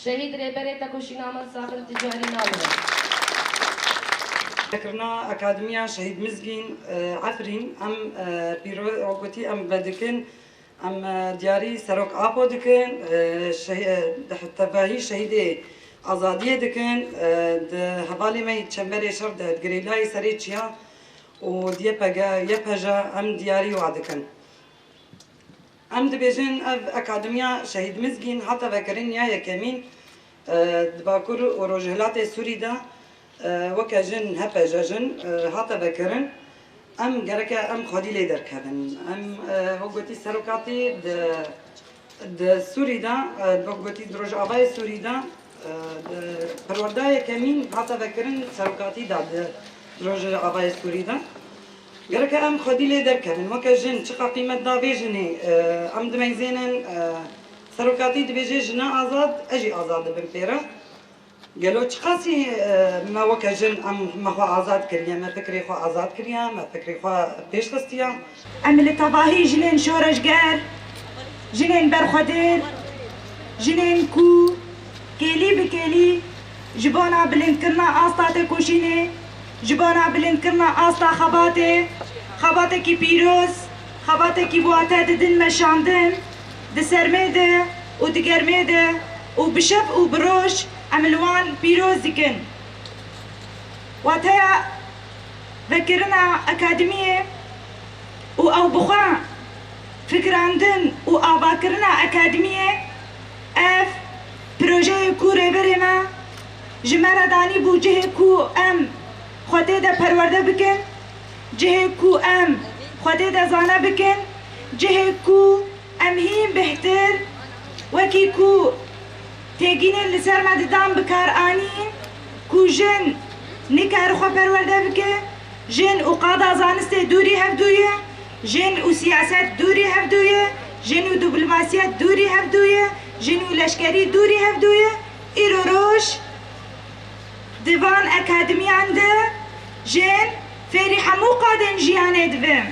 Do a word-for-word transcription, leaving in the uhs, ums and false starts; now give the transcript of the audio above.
Şehîd Rêberê Tekoşîna me Saxin Ticarî namire. Kirina Akademiya Şehîd Mizgîn, e, Efrîn, em, e, pîro-, wek gotî em vedikin, em, e, diyarî Serok Apo dikin, e, şehî-, e, di tevahî şehîdê azadiyê dikin, e, di hevalê me yî çemberê şer de, di girêlayê serê çiya û di Y P G, Y P J em diyarî wa dikin. Em dibêjin ev Akademiya Şehîd Mizgîn hate vekirin ya yekemîn, e, di Bakur û Rojhilatê Sûrî de, e, weke jin, H P J jin, e, hate vekirin. Em gereke em xwedî lê derkevin. Em, e, wek gotî serokatî di, di Sûrî de, e, wek gotî di Rojavayê Sûrî de, e, di perwerda yekemîn hate vekirin serokatî de di Rojavayê Sûrî de. Gereke em xwedî lê derkevin. Weke jin çiqa qîmet da vê jinê, e, em dimeyzênin, e, serokatî dibêje jina azad, ez jî azad dibim pê re. Gelo çiqasî, e, me weke jin em me xwe azad kiriye, me fikrê xwe azad kiriye, me fikrê xwe pêş xistiye? Em li tevahî jinên şoreşger, jinên berxwedêr, jinên ku kêlî bi kêlî ji bona bilindkirina asta têkoşînê, ji bona bilindkirina asta xebatê, xebatekî pîroz, xebatekî bi wate didin meşandin, di sermê de û di germê de û bi şev û bi roj em li wan pîroz dikin. Wateya vekirina akademiyê û ew bi xwe fikirandin û avakirina akademiyê, ev projeyê ku rêberê me ji me re danîbû, cihê ku em xwe tê de perwerde bikin, cihê ku em xwe tê de zane bikin, cihê ku em hîn bêhtir, wekî ku têgînên li ser me didan, bi kar anîn ku jin nikare xwe perwerde bike, jin û qada zanistê dûrî hevdû ye, jin û siyaset dûrî hevdû ye, jin û diplomasiyet dûrî hevdû ye, jin û leşkerî dûrî hevdû ye. Îro roj di van akademiyan de jin fêrî hemû qadên jiyanê dibin.